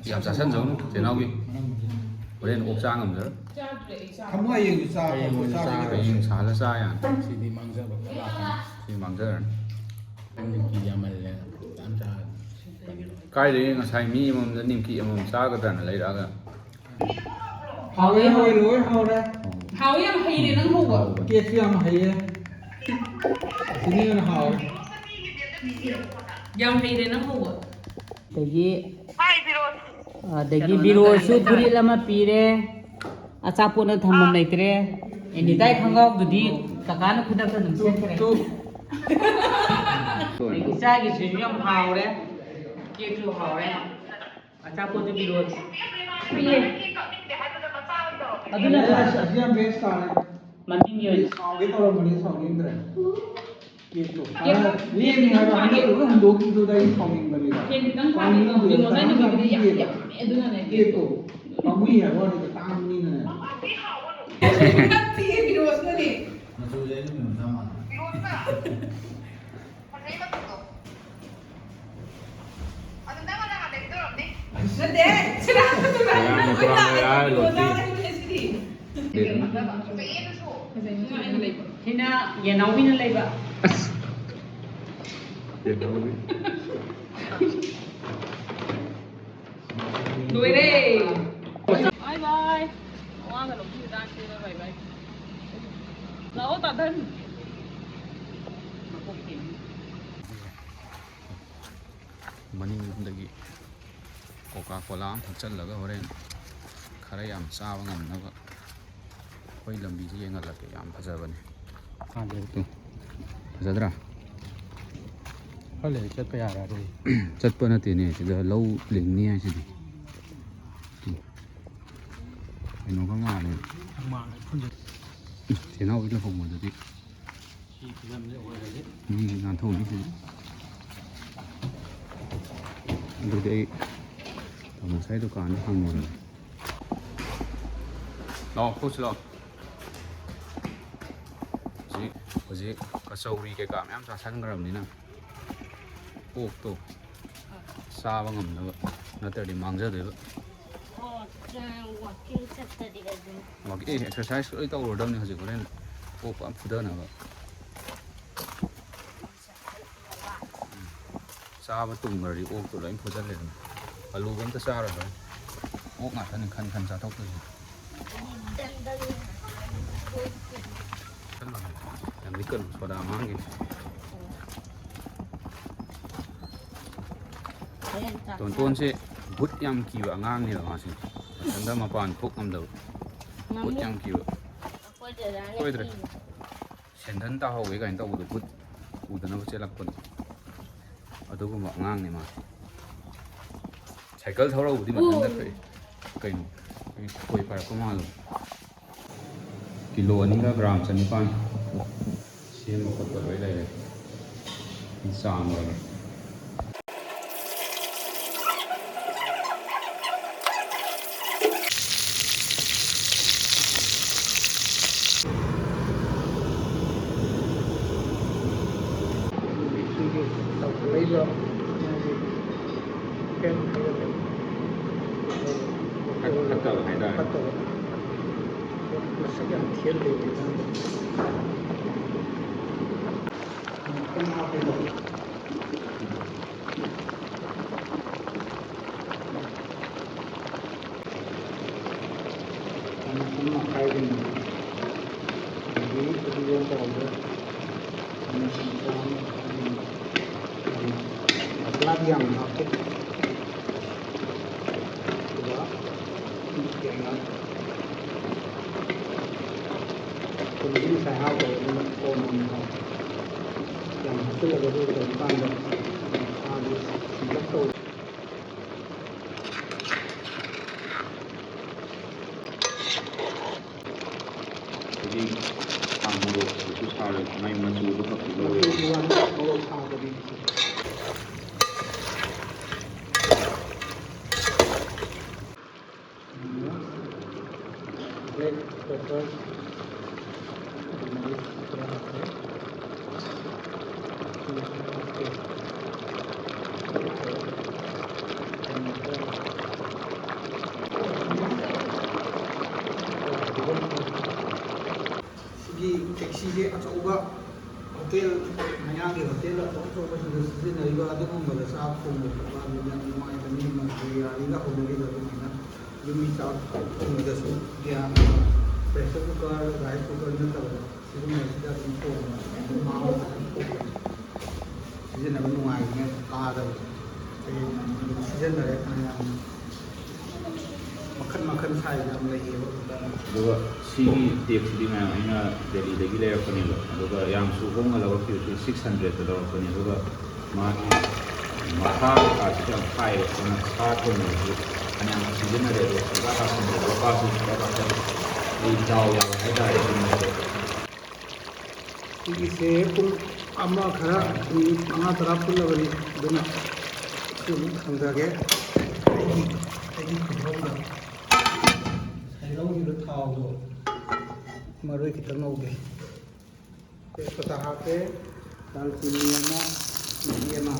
ꯌꯥꯝ ꯆꯥꯁꯟꯖꯧꯅꯨ ꯆꯦꯅꯥꯎꯒꯤ꯫ ꯍꯣꯔꯦꯟ ꯑꯣꯛ ꯆꯥ ꯉꯝꯖꯔꯣꯏ꯫ ꯊꯝꯃꯣ, ꯍꯌꯦꯡꯁꯨ ꯆꯥ, ꯍꯌꯦꯡꯁꯨ ꯆꯥ꯫ ꯍꯌꯦꯡ ꯁꯥꯍꯜꯂ ꯆꯥ ꯌꯥꯅꯤ꯫ ꯁꯤꯗꯤ ꯃꯥꯡꯖꯕ ꯈꯔ ꯂꯥꯛꯀꯅꯤ꯫ ꯁꯤ ꯃꯥꯡꯖꯔꯅꯤ꯫ ꯅꯪꯗꯤ ꯀꯤꯗꯤ ꯌꯥꯝꯃꯜꯂꯦ꯫ ꯌꯥꯝ ꯆꯥꯔꯗꯤ꯫ ꯀꯥꯏꯗꯒꯤ ꯉꯁꯥꯏ ꯃꯤ ꯑꯃꯃꯝꯗ ꯅꯤꯝꯀꯤ ꯑꯃꯃꯝ ꯆꯥꯒꯗ꯭ꯔꯅ ꯂꯩꯔꯛꯑꯒ꯫ ꯍꯥꯎꯔꯦ, ꯍꯥꯎꯔꯦ, ꯂꯣꯏ ꯍꯥꯎꯔꯦ꯫ ꯍꯥꯎꯋꯦ꯫ ꯍꯥꯎꯋꯦ, ꯌꯥꯝ ꯍꯩꯔꯦ ꯅꯪ ꯍꯧꯕ꯫ ꯀꯦꯛꯁꯨ ꯌꯥꯝ ꯍꯩꯌꯦ꯫ ꯁꯤꯅ ꯍꯦꯟꯅ ꯍꯥꯎꯔꯦ꯫ ꯌꯥꯝ ꯍꯩꯔꯦ ꯅꯪ ꯍꯧꯕ꯫ ꯑꯗꯒꯤ, ꯑꯗꯒꯤ ꯀꯩꯅꯣ ꯅꯪ ꯕꯤꯔꯣꯁꯨ ꯀꯔꯤ ꯐꯨꯔꯤꯠ ꯑꯃ ꯄꯤꯔꯦ꯫ ꯑꯆꯥꯄꯣꯠꯅ ꯊꯝꯐꯝ ꯂꯩꯇ꯭ꯔꯦ꯫ ꯑꯦꯅꯤꯇꯥꯏ ꯈꯣꯡꯒ꯭ꯔꯥꯎꯗꯨꯗꯤ ꯀꯀꯥꯅ ꯈꯨꯗꯛꯇ ꯑꯗꯨꯝ ꯁꯦꯠꯈ꯭ꯔꯦ꯫ ꯇꯨ꯫ ꯑꯗꯒꯤ ꯏꯆꯥꯒꯤꯁꯤꯁꯨ ꯌꯥꯝ ꯍꯥꯎꯔꯦ꯫ ꯀꯦꯛꯁꯨ ꯍꯥꯎꯔꯦ꯫ ꯑꯆꯥꯄꯣꯠꯁꯨ ꯄꯤꯔꯛꯑꯣ꯫ ꯄꯤꯌꯦ꯫ ꯑꯗꯨꯅ ꯑꯁ, ꯑꯁꯤ ꯌꯥꯝ best ꯇꯥꯔꯦ꯫ ꯃꯃꯤꯡꯒꯤ ꯑꯣꯏꯅ꯫ ꯁꯥꯎꯒꯦ ꯇꯧꯔꯝꯕꯅꯤ, ꯁꯥꯎꯅꯤꯡꯗ꯭ꯔꯦ꯫ ꯀꯦꯛꯇꯣ꯫ ꯀꯦꯛ-, ꯂꯦꯝꯃꯤ ꯍꯥꯏꯕ, ꯀꯦꯛ-, ꯍꯟꯗꯛ ꯂꯣꯏ ꯍꯨꯟꯗꯣꯛꯈꯤꯕꯗꯣ ꯑꯩ ꯁꯥꯎꯅꯤꯡꯕꯅꯦꯕ꯫ ꯀꯦꯛ ꯈꯤꯇꯪ ꯄꯥꯝꯃꯦ꯫ ꯁꯥꯎꯅꯤꯡꯗꯦ, ꯀꯩꯅꯣ ꯆꯥꯅꯤꯡꯗꯦ꯫ ꯌꯥꯝꯃꯦ, ꯑꯗꯨꯅꯅꯦ ꯀꯦꯛꯇꯣ꯫ ꯀꯦꯛꯇꯣ ꯄꯥꯝꯃꯨꯏ ꯍꯥꯏꯕ ꯋꯥꯅꯤꯗ, ꯇꯥꯡꯕꯅꯤꯅꯅꯦ꯫ ꯅꯠꯇꯤꯌꯦ, ꯐꯤꯔꯣꯖꯅꯅꯦ꯫ ꯃꯆꯨꯁꯦ ꯑꯩꯅ ꯀꯩꯅꯣ ꯆꯞ ꯃꯥꯟꯅꯩ꯫ ꯐꯤꯔꯣꯖꯅ꯫ ꯐꯖꯩ ꯃꯆꯨꯗꯣ꯫ ꯑꯗꯨ ꯅꯪ ꯑꯗ ꯄꯨꯔꯥ ꯂꯣꯏꯔꯦ ꯍꯥꯏꯔ ꯂꯣꯏꯔꯦ꯫ ꯁꯤꯅ ꯌꯦꯅꯥꯎꯕꯤꯅ ꯂꯩꯕ꯫ ꯑꯁ꯫ ꯌꯦꯅꯥꯎꯕꯤ꯫ ꯂꯣꯏꯔꯦ꯫ ꯕꯥꯏ ꯕꯥꯏ꯫ ꯑꯋꯥꯡꯕ ꯂꯧꯕꯤꯕ ꯆꯥꯅꯁꯦ꯫ ꯕꯥꯏ ꯕꯥꯏ꯫ ꯂꯥꯛꯑꯣ ꯇꯥꯗꯟ꯫ ꯃꯀꯣꯛ ꯇꯦꯡꯉꯤ꯫ ꯃꯅꯤꯡꯂꯣꯝꯗꯒꯤ ꯀꯣꯀꯥ ꯀꯣꯂꯥ ꯑꯃ ꯊꯛꯆꯜꯂꯒ ꯍꯣꯔꯦꯟ ꯈꯔ ꯌꯥꯝ ꯆꯥꯕ ꯉꯝꯅꯕ꯫ ꯑꯩꯈꯣꯏ ꯂꯝꯕꯤꯁꯦ ꯌꯦꯡꯍꯜꯂꯛꯀꯦ, ꯌꯥꯝ ꯐꯖꯕꯅꯦ꯫ ꯐꯖꯗ꯭ꯔꯥ? ꯈꯔ ꯂꯩꯔ ꯆꯠꯄ ꯌꯥꯔꯔꯣꯏ꯫ ꯆꯠꯄ ꯅꯠꯇꯦꯅꯦ, ꯁꯤꯗ ꯂꯧ ꯂꯤꯡꯅꯤ ꯍꯥꯏꯁꯤꯗꯤ꯫ ꯀꯩꯅꯣꯒ ꯃꯥꯜꯂꯦ꯫ ꯃꯥꯜꯂꯦ, ꯈꯨꯟꯗ꯫ ꯎꯝ, ꯆꯦꯅꯥꯎꯒꯤ ꯂꯨꯍꯣꯡꯕꯗꯨꯗꯤ꯫ ꯁꯤ ꯐꯤꯂꯝꯁꯦ ꯑꯣꯏꯔꯗꯤ꯫ ꯃꯤ ꯉꯥꯟꯊꯣꯛꯅꯤ ꯁꯤꯗꯤ꯫ ꯑꯗꯨꯗꯤ ꯑꯩ ꯇꯥꯃꯣ ꯁꯥꯏ ꯗꯨꯀꯥꯟꯗ ꯍꯪꯉꯨꯔꯒꯦ꯫ ꯂꯥꯛꯑꯣ, ꯊꯣꯛꯁꯤ ꯂꯥꯛꯑꯣ꯫ ꯍꯧꯖꯤꯛ, ꯍꯧꯖꯤꯛ ꯀꯆꯧꯔꯤ ꯀꯩꯀꯥ ꯃꯌꯥꯝ ꯆꯥꯁꯟꯈ꯭ꯔꯕꯅꯤꯅ ꯑꯣꯛꯇꯣ ꯆꯥꯕ ꯉꯝꯅꯕ, ꯅꯠꯇ꯭ꯔꯗꯤ ꯃꯥꯡꯖꯗꯣꯏꯕ꯫ ꯑꯣ, ꯆ-, walking ꯆꯠꯇꯗꯤ ꯑꯗꯨꯝ꯫ Walk-, ꯑꯦ, exercise ꯂꯣꯏ ꯇꯧꯔꯨꯔꯗꯕꯅꯤ ꯍꯧꯖꯤꯛ, ꯍꯣꯔꯦꯟ ꯑꯣꯛ ꯐꯖꯅ ꯐꯨꯗꯅꯕ꯫ ꯆꯥꯕ ꯇꯨꯝꯈ꯭ꯔꯗꯤ ꯑꯣꯛꯇꯣ ꯂꯣꯏ ꯐꯨꯖꯜꯂꯦꯗꯅ꯫ ꯑꯂꯨꯒ ꯑꯝꯇ ꯆꯥꯔꯣꯏ ꯍꯣꯔꯦꯟ꯫ ꯑꯣꯛ ꯉꯥꯛꯇꯅꯤ ꯈꯟ ꯈꯟ ꯆꯥꯊꯣꯛꯇꯣꯏꯁꯦ꯫ ꯌꯥꯝ ꯂꯤꯛꯀꯅꯨ, ꯁꯣꯗꯥ ꯑꯉꯥꯡꯒꯤꯅꯤ꯫ ꯇꯣꯟꯇꯣꯟꯁꯦ ꯕꯨꯠ ꯌꯥꯝ ꯀꯤꯕ ꯑꯉꯥꯡꯅꯦꯕ ꯃꯥꯁꯦ꯫ ꯃꯊꯟꯇ ꯃꯄꯥꯟ ꯊꯣꯛ ꯉꯝꯗꯕ꯫ ꯕꯨꯠ ꯌꯥꯝ ꯀꯤꯕ꯫ ꯁꯣꯏꯗ꯭ꯔꯦ꯫ ꯁꯦꯟꯗꯟ ꯇꯥꯍꯧꯋꯦ ꯀꯥꯏꯅ ꯇꯧꯕꯗꯣ, ꯕꯨꯠ ꯎꯗꯅꯕ ꯆꯦꯜꯂꯛꯄꯗꯣ꯫ ꯑꯗꯨꯒꯨꯝꯕ ꯑꯉꯥꯡꯅꯦ ꯃꯥꯁꯦ꯫ ꯁꯥꯏꯀꯜ ꯊꯧꯔꯛꯎꯕꯗꯤ ꯃꯊꯟꯇ ꯀꯛꯏ꯫ ꯀꯩꯅꯣ? ꯑꯩ ꯈꯣꯏ ꯄꯥꯏꯔꯛꯄ ꯃꯥꯜꯂꯨꯔꯦ꯫ ꯀꯤꯂꯣ ꯑꯅꯤꯒ ꯒ꯭ꯔꯥꯝ ꯆꯅꯤꯄꯥꯟ꯫ ꯁꯦꯝꯕ ꯈꯣꯠꯄ ꯂꯣꯏ ꯂꯩꯔꯦ꯫ ꯆꯥꯝꯃꯒꯤ꯫ ꯃꯁꯛ ꯌꯥꯝ ꯊꯤꯍꯜꯂꯦꯕ ꯏꯟꯁꯥꯡꯗꯣ꯫ ꯈꯤꯇꯪ ꯍꯥꯞꯄꯦꯀꯣ꯫ ꯆꯥꯃꯁ ꯑꯃ ꯃꯈꯥꯏꯒꯨꯝꯕ꯫ ꯑꯗꯒꯤ ꯐꯗꯤꯒꯣꯝ powder ꯆꯥꯃꯁ ꯃꯆꯥ ꯑꯃ ꯃꯈꯥꯏꯒꯨꯝꯕ꯫ ꯃꯁꯂꯥꯗꯤ ꯌꯥꯝ ꯍꯥꯞꯇꯦ꯫ ꯑꯗꯨꯒ ꯌꯥꯏꯉꯪ꯫ ꯊꯨꯝꯗꯤ ꯉꯁꯥꯏ ꯍꯥꯞꯈ꯭ꯔꯦ, ꯑꯗꯨꯅ ꯀꯣꯟꯅ ꯑꯃꯨꯛ ꯍꯥꯞꯀꯦ꯫ ꯌꯥꯝ ꯍꯥꯞꯆꯤꯜꯂꯒ ꯑꯗꯨ ꯇꯧꯕ ꯀꯥꯟꯗ ꯁꯥꯗꯨ ꯁꯤꯂꯞ ꯇꯧ꯫ ꯍꯧꯖꯤꯛ ꯊꯥꯎ ꯃꯣꯔꯣꯛꯁꯤꯁꯨ ꯁꯥꯔꯣꯏ, ꯃꯥꯏ ꯃꯆꯨꯗꯣ ꯈꯛꯀꯤ ꯂꯧꯋꯦ꯫ ꯃꯆꯨꯒꯤ ꯋꯥꯅꯤ, ꯃꯣꯔꯣꯛ ꯁꯥꯗꯕꯤ꯫ Black pepper ꯈꯔ ꯍꯥꯞꯄꯦ꯫ ꯁꯤꯒꯤ ꯈꯦꯆꯤꯁꯦ ꯑꯆꯧꯕ ꯍꯣꯇꯦꯜ, ꯃꯌꯥꯡꯒꯤ ꯍꯣꯇꯦꯜ ꯑꯆꯧ ꯑꯆꯧꯕꯁꯤꯡꯗ ꯁꯤꯖꯤꯟꯅꯔꯤꯕ ꯑꯗꯨꯒꯨꯝꯕꯗ ꯆꯥꯛ ꯊꯣꯡꯕ ꯈꯣꯠꯄ ꯑꯗꯨ ꯌꯥꯝ ꯅꯨꯡꯉꯥꯏꯕꯅꯤ꯫ ꯕꯤꯔꯌꯥꯅꯤꯒ ꯍꯧꯅꯔꯤꯕ ꯑꯗꯨꯃꯥꯏꯅ ꯌꯨꯝꯒꯤ ꯆꯥꯛ ꯊꯣꯡꯕꯗꯁꯨ gas, pressure cooker, rice cooker ꯅꯠꯇꯕꯗ ꯁꯤꯒꯨꯝꯕꯁꯤꯗ ꯑꯗꯨꯝ ꯊꯣꯡꯕ ꯃꯍꯥꯎ ꯐꯖꯅ ꯊꯣꯛꯄꯅꯤ꯫ ꯁꯤꯖꯤꯟꯅꯕ ꯅꯨꯡꯉꯥꯏꯕꯅꯦ, ꯀꯥꯗꯕꯅꯦ꯫ ꯑꯩ ꯑꯗꯨꯝ ꯁꯤꯖꯤꯟꯅꯔꯦ ꯐꯅꯌꯥꯝ꯫ ꯃꯈꯟ ꯃꯈꯟ size ꯌꯥꯝ ꯂꯩꯌꯦꯕ ꯍꯧꯖꯤꯛꯀꯥꯟ꯫ ꯑꯗꯨꯒ ꯁꯤꯒꯤ ꯇꯦꯞꯁꯤꯗꯤ ꯃꯌꯥꯝ ꯑꯩꯅ ꯗꯦꯜꯂꯤꯗꯒꯤ ꯂꯩꯔꯛꯄꯅꯦꯕ, ꯑꯗꯨꯒ ꯌꯥꯝꯁꯨ ꯍꯣꯡꯅ ꯂꯧꯔꯛꯈꯤꯕꯁꯤ six hundredꯇ ꯂꯧꯔꯛꯄꯅꯤ꯫ ꯑꯗꯨꯒ ꯃꯥꯒꯤ ꯃꯈꯥ ꯀꯩꯀꯥꯁꯤꯁꯨ ꯌꯥꯝ ꯊꯥꯏꯌꯦꯕ, ꯑꯗꯨꯅ ꯁꯥ ꯊꯣꯡꯕꯗꯁꯨ ꯐꯅꯌꯥꯝ ꯁꯤꯖꯤꯟꯅꯔꯦ꯫ ꯑꯗꯣ ꯁꯨꯡꯇꯥ ꯇꯥꯁꯟꯗꯦ꯫ ꯂꯨꯄꯥꯁꯨ ꯁꯨꯡꯇꯥ ꯇꯥꯁꯟꯗꯦ꯫ ꯑꯩ ꯗꯥꯎ ꯌꯥꯕ ꯍꯥꯏꯇꯥꯔꯦ ꯑꯗꯨꯒꯨꯝꯕꯗꯣ꯫ ꯁꯤꯒꯤꯁꯦ ꯄꯨꯡ ꯑꯃ ꯈꯔ, ꯃꯤꯅꯤꯠ ꯃꯉꯥ ꯇꯔꯥ ꯐꯨꯠꯂꯕꯅꯤ꯫ ꯑꯗꯨꯅ ꯁꯤ ꯑꯃꯨꯛ ꯊꯥꯡꯊꯒꯦ꯫ ꯑꯩꯒꯤ, ꯑꯩꯒꯤ ꯈꯨꯊꯣꯡꯗ ꯉꯁꯥꯏ ꯂꯧꯈꯤꯕ ꯊꯥꯎꯗꯣ ꯃꯔꯣꯏ ꯈꯤꯇꯪ ꯉꯧꯒꯦ꯫ ꯇꯦꯖꯄꯇꯥ ꯍꯥꯞꯄꯦ, ꯗꯥꯜꯆꯤꯅꯤ ꯑꯃ, ꯃꯍꯤ ꯑꯃ,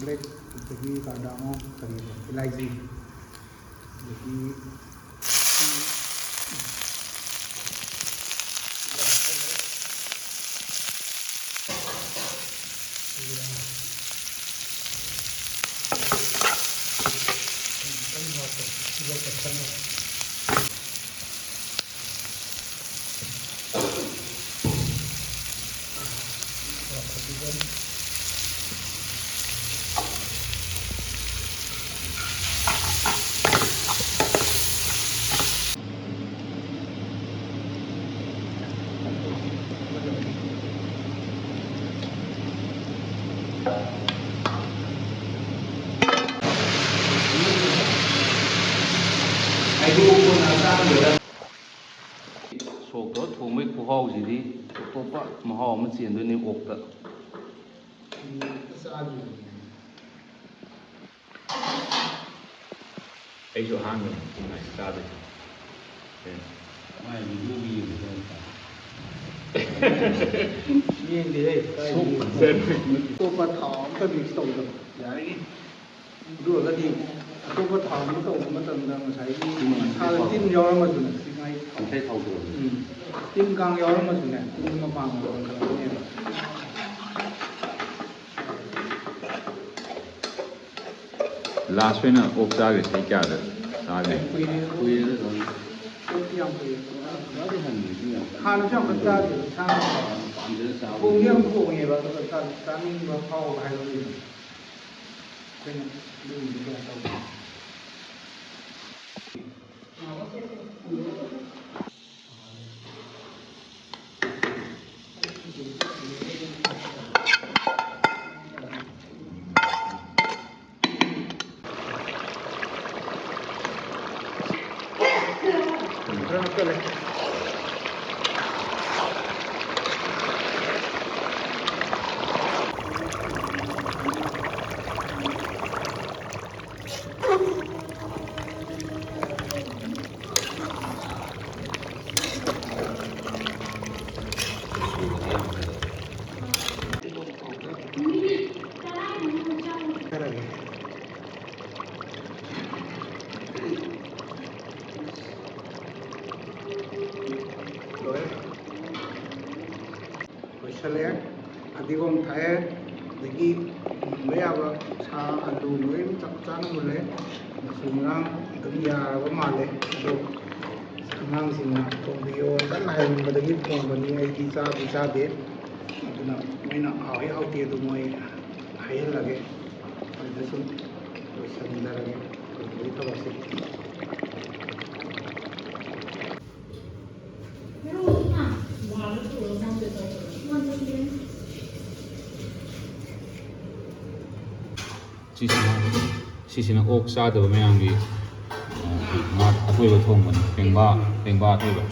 black, ꯑꯗꯒꯤ cardamom, ꯀꯔꯤꯕ, ꯏꯂꯥꯏꯆꯤ, ꯑꯗꯒꯤ ꯈꯨꯍꯥꯎꯁꯤꯗꯤ ꯑꯇꯣꯞꯄ ꯃꯍꯥꯎ ꯑꯃ ꯆꯦꯟꯗꯣꯏꯅꯤ ꯑꯣꯛꯇ꯫ ꯎꯝ, ꯆꯥꯗ꯭ꯔꯤꯕꯅꯦ꯫ ꯑꯩꯁꯨ ꯑꯍꯥꯟꯕꯅꯤ ꯁꯤ ꯉꯥꯏꯁꯤ ꯆꯥꯗꯣꯏꯁꯦ꯫ ꯑꯦ꯫ ꯃꯥꯏ video ꯌꯦꯡꯕꯗ ꯌꯦꯡꯗꯦꯍꯦ, ꯀꯥꯏꯗꯒꯤ? ꯁꯣꯛ ꯐꯖꯅ꯫ ꯑꯇꯣꯞꯄ ꯊꯥꯎ ꯑꯝꯇ mix ꯇꯧꯗꯕ ꯌꯥꯔꯤꯉꯩ꯫ ꯑꯗꯨ ꯑꯣꯏꯔꯒꯗꯤ ꯑꯇꯣꯞꯄ ꯊꯥꯎ ꯑꯃ ꯇꯧꯕ ꯃꯇꯝꯗ ꯉꯁꯥꯏꯒꯤ ꯎꯝ, ꯃꯁꯥꯗ ꯊꯥꯎ꯫ ꯇꯤꯟ ꯌꯥꯎꯔꯝꯃꯁꯨꯅꯦ, ꯁꯤ ꯃꯥꯏ ꯊꯥꯎ꯫ ꯉꯁꯥꯏ ꯊꯥꯎ ꯇꯧꯔꯝꯃꯤ꯫ ꯎꯝ꯫ ꯇꯤꯟ ꯀꯥꯡ ꯌꯥꯎꯔꯝꯃꯁꯨꯅꯦ, ꯇꯤꯟ ꯃꯄꯥꯟ ꯀꯟꯈꯠꯂꯛꯀꯅꯦꯕ꯫ Last ꯑꯣꯏꯅ ꯑꯣꯛ ꯆꯥꯈ꯭ꯔꯤꯁꯦ ꯆꯍꯤ ꯀꯌꯥꯗ ꯆꯥꯈ꯭ꯔꯦ? ꯀꯨꯏꯔꯦ꯫ ꯀꯨꯏꯔꯦꯗ ꯑꯗꯨꯝ꯫ ꯑꯣꯛꯇꯤ ꯌꯥꯝ ꯀꯨꯏꯔꯦ꯫ ꯃꯥꯗꯤ ꯍꯟꯕꯗꯤ ꯌꯥꯝ ꯍꯥꯟꯅꯁꯨ ꯌꯥꯝ ꯀꯟꯅ ꯆꯥꯗꯦ, ꯏꯁꯥꯅ ꯄꯥꯝꯖꯅ ꯆꯥꯕ ꯊꯣꯡꯗꯤ ꯌꯥꯝ ꯊꯣꯡꯉꯦꯕ, ꯑꯗꯨꯒ ꯆꯥ-, ꯆꯥꯅꯤꯡꯕ ꯐꯥꯎꯕ ꯍꯥꯏꯕ ꯂꯩꯗꯅ꯫ ꯑꯩꯈꯣꯏꯅ ꯑꯗꯨꯒꯨꯝꯕꯗꯣ ꯀꯩꯅꯣ ꯇꯧꯗꯦ꯫ ꯂꯣꯏꯔꯦ꯫ ꯂꯣꯏꯁꯜꯂꯦ꯫ ꯐꯗꯤꯒꯣꯝ ꯊꯥꯛꯑꯦ, ꯑꯗꯒꯤ ꯃꯨꯟꯕ ꯌꯥꯕ ꯁꯥ, ꯑꯂꯨ ꯂꯣꯏꯅ ꯆꯞ ꯆꯥꯅ ꯃꯨꯜꯂꯦ꯫ ꯃꯆꯨ ꯃꯔꯥꯡ ꯑꯗꯨꯝ ꯌꯥꯔꯕ ꯃꯥꯜꯂꯦ꯫ ꯑꯗꯣ ꯑꯉꯥꯡꯁꯤꯡꯅ ꯊꯣꯡꯕꯤꯌꯣ ꯀꯟꯅ ꯍꯥꯏꯃꯟꯕꯗꯒꯤ ꯊꯣꯡꯕꯅꯤ꯫ ꯑꯩꯗꯤ ꯆꯥꯗꯤ ꯆꯥꯗꯦ꯫ ꯑꯗꯨꯅ ꯃꯣꯏꯅ ꯍꯥꯎꯏ ꯍꯥꯎꯇꯦ ꯑꯗꯨ ꯃꯣꯏ ꯍꯥꯏꯍꯜꯂꯒꯦ꯫ ꯑꯗꯨꯗ ꯁꯨꯝ ꯂꯣꯏꯁꯤꯟꯖꯔꯒꯦ ꯊꯣꯡꯕꯒꯤ ꯊꯕꯛꯁꯦ꯫ ꯁꯤꯁꯤꯅ, ꯁꯤꯁꯤꯅ ꯑꯣꯛ ꯆꯥꯗꯕ ꯃꯌꯥꯝꯒꯤ, ꯑ, ꯉꯥ ꯑꯇꯣꯏꯕ ꯊꯣꯡꯕꯅꯤ꯫ ꯄꯦꯡꯕꯥ, ꯄꯦꯡꯕꯥ ꯑꯇꯣꯏꯕ꯫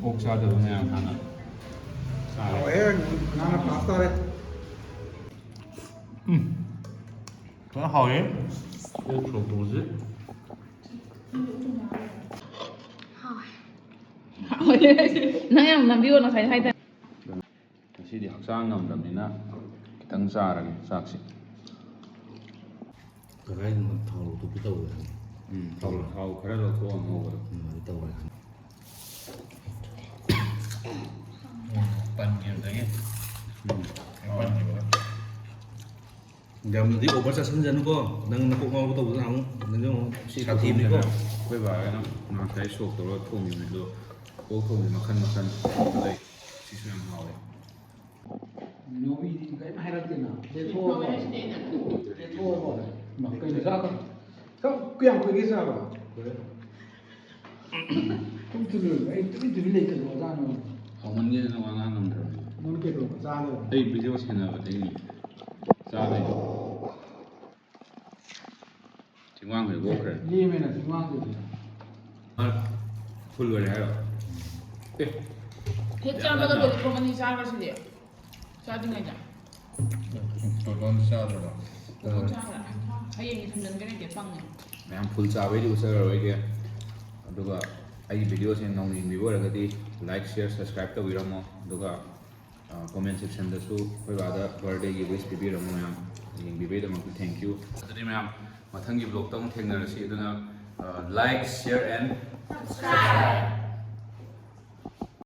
ꯑꯣꯛ ꯆꯥꯗꯕ ꯃꯌꯥꯝ ꯍꯥꯟꯅ ꯆꯥꯔꯦ꯫ ꯍꯥꯎꯋꯦ, ꯉꯥꯅ ꯐꯥꯔꯁ ꯇꯥꯔꯦ꯫ ꯎꯝ, ꯐꯖꯅ ꯍꯥꯎꯋꯦ꯫ ꯑꯣꯛ ꯁꯣꯛ ꯇꯧꯕꯁꯦ꯫ ꯅꯪ ꯌꯥꯝ ꯅꯝꯕꯤꯌꯣ ꯉꯁꯥꯏ ꯍꯥꯏꯗ꯫ ꯉꯁꯤꯗꯤ ꯍꯛꯆꯥꯡ ꯉꯝꯗꯕꯅꯤꯅ ꯈꯤꯇꯪ ꯆꯥꯔꯒꯦ ꯆꯥꯛꯁꯦ꯫ ꯀꯗꯥꯏꯗꯅꯣ ꯊꯥꯎ ꯂꯧꯊꯣꯛꯄꯤ ꯇꯧꯕꯗꯣ? ꯎꯝ, ꯊꯥꯎ, ꯊꯥꯎ ꯈꯔ ꯂꯧꯊꯣꯛꯑ ꯉꯧꯕꯗꯣ꯫ ꯎꯝ, ꯑꯗꯨ ꯇꯧꯔꯦ꯫ ꯎꯝ, ꯄꯟꯈꯤꯕꯗꯒꯤ꯫ ꯎꯝ꯫ ꯄꯟꯈꯤꯕꯗ꯫ ꯌꯥꯝꯅꯗꯤ ꯑꯣꯚꯔ ꯆꯥꯁꯤꯟꯖꯅꯨꯀꯣ, ꯅꯪ ꯅꯀꯣꯛ ꯉꯥꯎꯕ ꯇꯧꯗꯅ ꯑꯃꯨꯛ ꯅꯪꯁꯨ ꯑꯃꯨꯛ ꯁꯤ ꯁꯥꯊꯤꯕꯅꯤꯀꯣ꯫ ꯑꯩꯈꯣꯏ ꯕꯥꯒꯅ ꯉꯁꯥꯏ ꯁꯣꯛ ꯇꯧꯔꯒ ꯊꯣꯡꯉꯤꯕꯅꯤ, ꯑꯗꯣ ꯑꯣꯛ ꯊꯣꯡꯕ ꯃꯈꯜ ꯃꯈꯜ ꯂꯩ꯫ ꯁꯤꯁꯨ ꯌꯥꯝ ꯍꯥꯎꯋꯦ꯫ ꯅꯣꯃꯤꯗꯤ ꯀꯔꯤꯝ ꯍꯥꯏꯔꯛꯇꯦꯅ꯫ ꯂꯦꯊꯣꯛꯑꯕꯣ? ꯂꯦꯊꯣꯛꯑꯕꯣ? ꯏꯃꯥ, ꯀꯩꯅꯣ ꯆꯥꯕ? ꯀꯌꯥꯝ ꯀꯨꯏꯒꯦ ꯆꯥꯕ? ꯇꯨꯝ ꯇꯨꯝ ꯂꯩꯕ꯫ ꯑꯩ ꯇꯨꯃꯤꯟ ꯇꯨꯃꯤꯟ ꯂꯩꯇꯕ ꯑꯣꯖꯥꯅ꯫ ꯍꯥꯎꯃꯟꯒꯤꯗꯅ ꯋꯥ ꯉꯥꯡ ꯉꯝꯗ꯭ꯔꯕꯅꯦ꯫ ꯅꯪ ꯀꯩꯗꯧꯕ ꯆꯥꯗꯕ? ꯑꯩ ꯚꯤꯗꯤꯑꯣ ꯁꯦꯟꯅꯕꯗꯒꯤꯅꯦ꯫ ꯆꯥꯗꯣꯏꯅꯦ꯫ ꯆꯤꯡꯋꯥꯡꯈꯩ ꯑꯣꯛꯈ꯭ꯔꯦ꯫ ꯂꯦꯝꯃꯦꯅ ꯆꯤꯡꯋꯥꯡꯈꯩꯗꯤ꯫ ꯑ, ꯐꯨꯜ ꯑꯣꯏꯔꯦ ꯍꯥꯏꯔꯣ? ꯑꯦ꯫ ꯍꯦꯛ ꯆꯥꯕꯒ ꯌꯥꯝꯅ꯫ ꯂꯣꯂꯤꯄꯣꯞ ꯑꯅꯤ ꯆꯥꯈ꯭ꯔꯁꯤꯗꯤ꯫ ꯆꯥꯗ꯭ꯔꯤꯉꯩꯗ꯫ ꯇꯣꯇꯣꯟ ꯆꯥꯗ꯭ꯔꯕ? ꯇꯣꯇꯣꯟ ꯆꯥꯈ꯭ꯔꯦ꯫ ꯍꯌꯦꯡꯒꯤ ꯊꯝꯖꯤꯟꯈ꯭ꯔꯦ, ꯄꯪꯉꯦ꯫ ꯃꯌꯥꯝ ꯐꯨꯜ ꯆꯥꯕꯩꯗꯤ ꯎꯠꯆꯔꯔꯣꯏꯒꯦ꯫ ꯑꯗꯨꯒ ꯑꯩꯒꯤ ꯚꯤꯗꯤꯑꯣꯁꯦ ꯅꯧꯅ ꯌꯦꯡꯕꯤꯕ ꯑꯣꯏꯔꯒꯗꯤ like, share, subscribe ꯇꯧꯕꯤꯔꯝꯃꯣ꯫ ꯑꯗꯨꯒ, ꯑ, comment sectionꯗꯁꯨ ꯑꯩꯈꯣꯏ ꯕꯥꯗ birthdayꯒꯤ wish ꯄꯤꯕꯤꯔꯝꯃꯣ ꯃꯌꯥꯝ꯫ ꯌꯦꯡꯕꯤꯕꯩꯗꯃꯛꯇ thank you꯫ ꯑꯗꯨꯗꯤ ꯃꯌꯥꯝ ꯃꯊꯪꯒꯤ vlogꯇ ꯑꯃꯨꯛ ꯊꯦꯡꯅꯔꯁꯤ꯫ ꯑꯗꯨꯅ, ꯑ, like, share and subscribe꯫